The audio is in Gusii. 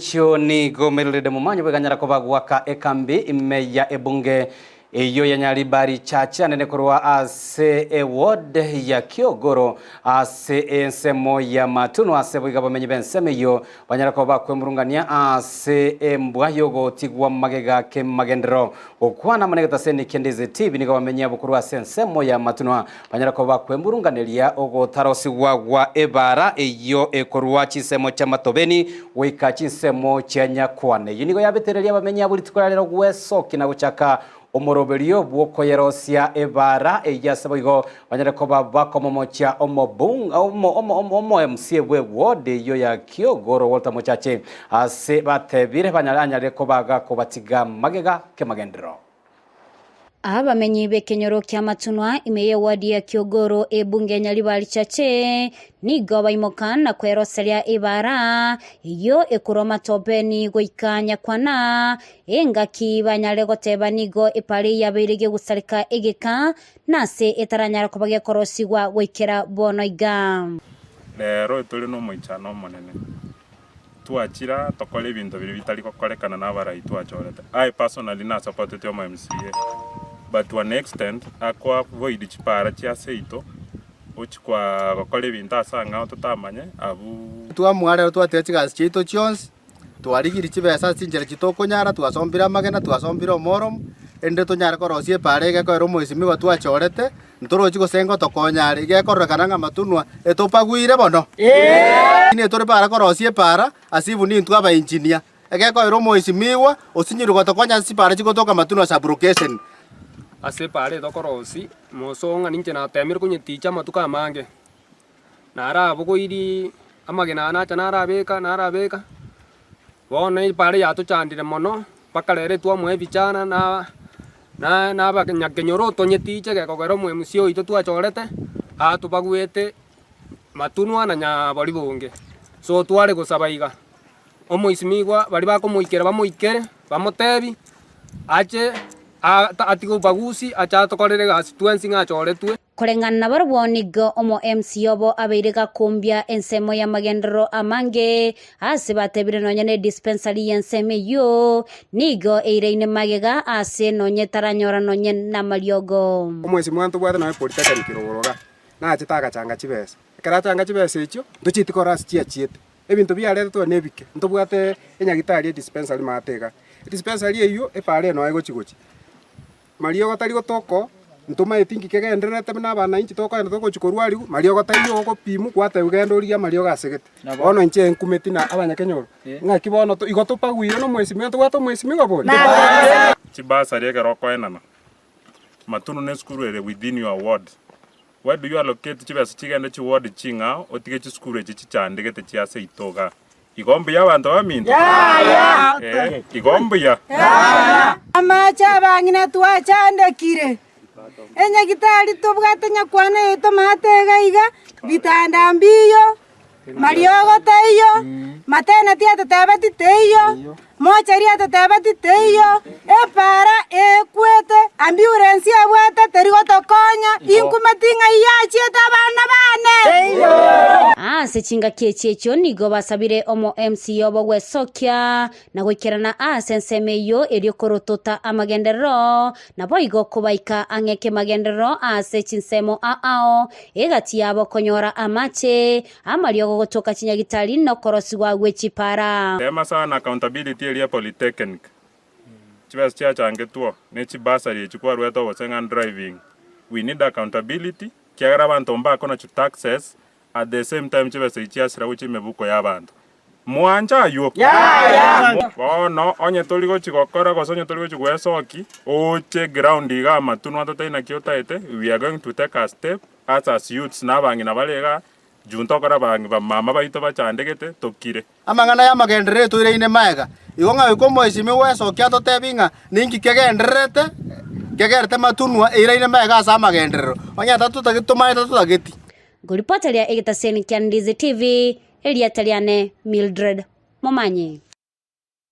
echio nigo Mildred Momanyi bweganyara koba goaka ekambi ime ya ebunge Eyio ya Nyaribari Church anene korwa ase eward ya Kiogoro ase ensemo ya Matunwa ase boigo abamenyi b'ensemo eyio banyare koba bakwemurungania ase embwa y'ogotigwa magega kemagenderero. Gokwana amo negetaseni kia Ndizi TV nigo abamenyi abwo korwa ase ensemo ya Matunwa banyare koba bakwemurunganeria ogotarosigwa gwa ebara eyio ekorwa chinsemo chia Matobeni goika chinsemo chia Nyakwana. Eyio nigo yabetereria abamenyi abwo rituko ria rero gwesokia na gochaka omoroberio bw'okoyerosia ebaara eyio ase boigo banyare koba bakomomochia omobung omo omo omo omo MCA bw'eward eyio ya Kiogoro Walter Mochache ase batebire banyare anyare koba gakobatiga magega kemagenderero. Abamenyi b'ekenyoro ki'amatunwa ime y'ewadi ya Kiogoro ebunge ya Nyaribari Chache nigo baimoka na kweroseria ebaara eyio ekorwa Matopeni goika Nyakwana, engaki banyare goteba nigo epara yabeire gegosareka egeka na ase etaranyara koba gekorosigwa goikera bono iga. Rero tore nomoichano omonene. Twachira tokore ebinto biria bitari gokorekana na abarai twachorete. I personally nasapotete omo MCA but to an extent ako avoid chipara chia seito ochia kwa gokora ebinto ase ang'ao totamanye abwo. Twamua rero twatiga chigasi chiaito chionsi, twarigirie chibesa ase chinchera chitokonyara, twasombire amagena, twasombire omoromo, erinde tonyare korosia epaara egekoera omoisimigwa twachorete, Ntorochi gose ngotokonya are, gekororekana ng'a amatunwa etopagwire bono. Inee tore para korosia epaara ase ibuni intwe abaengineer, egekoera omoisimigwa osinyirwe gotokonya ase chipaara chigotoka amatunwa sublocation. Ase epaara etokorosia, mosong'a ninche natemire konyeticha amatuko amange, narabogoirie amagena aya nacha narabeka narabeka, bono epaara yatochandire mono, mpaka rero etwamoa ebichana na na na abanyakenyoro otonyetiche gekogera omoemusia oito twachorete, atobagwete matunwa na nyabori bonge. So tware gosaba iga, omoisimigwa baria bakomoikera bamoikere, bamotebi, ache atige obobagusi ache atokorere egasi twensi ng'a achoretwe. Koreng'ana nabarabwo nigo omo MC obo abeire gakombia ensemo y'amagenderero amange ase batebire nonya ne dispensary y'ensemo eyio nigo eiraine magega ase nonya etaranyora nonya namariogo. Omwesi mwane tobwate nonya polytechnic rogoro igaa, nachete agachanga chibesa. Ekero achanga chibesa echio, ntochieti korora ase chiachiete. Ebinto biaretetwe nebike, ntobwate enyagitari edispensary maate igaa. Edispensary eyio, epaara eye noyo egochi gochia. Mariogo tari gotoka, ntomaeti inki kegendererete buna abanainchi tokogenda togochia korwa arigwe, mariogo taiyo ogopimwa gwatebiwa genda origie amariogo ase gete. Bono inche nkumeti na abanyakenyoro, ng'aki bono to igo topagwire na omwesimigwa, ntobwate omwesimigwa bori? Chibasari ekero okoenana, Matunu ne esukuru ere within your ward. Why do you allocate chibesa chigende chiward ching'ao otige chisukuru echi chichandegete chiase ito igaa? Igo mbuya abanto baminto? Ee, igo mbuya. Amache abang'ina twachandekire, enyagitari tobwate nyakwana yaito maate iga iga, bitanda mbiyo, mariogo taiyo, maternity atotebeti teiyo, mochari atotebeti teiyo, epaara ekwete, ambulance abwate teri gotokonya, inkumeti ng'ai yachiete abana bane. Ase chingaki echi echio nigo basabire omo MC obo gwesokia na goikerana ase ensemo eyio erio korotota amagenderero, naboigo kobaika ang'e kemagenderero ase chinsemo ao egati yabo konyora amache amariogo gotoka chinyagitari na okorosigwa gwe chipara. Tema sana accountability eria polytechnic chibesa chiachangetwo ne chibursary echi kwarwete ogose ng'a driving we need accountability kiagera abanto mbakona chi taxes at the same time chibesa echi chiasira gochia emebuko ya abanto. Mwanche aywo? Bono onye tori gochi gokora gose onye tori gochi gwesoki oche ground iga amatunwa totari naki otaete we are going to take a step us as youths na abang'ina bare igaa juu ntokore abang'i bamama baito bachandegete tokire. Amang'ana y'amagenderero etoireine magega, igo ng'a goika omoisimia gwesokia atotebi ng'a ninki kegendererete kegerete matunwa eiraine magega ase amagenderero, onye tatotageti tomaete totageti. Ngoripoteria egetaseni kia Ndizi TV, Erieta riane Mildred Momanyi.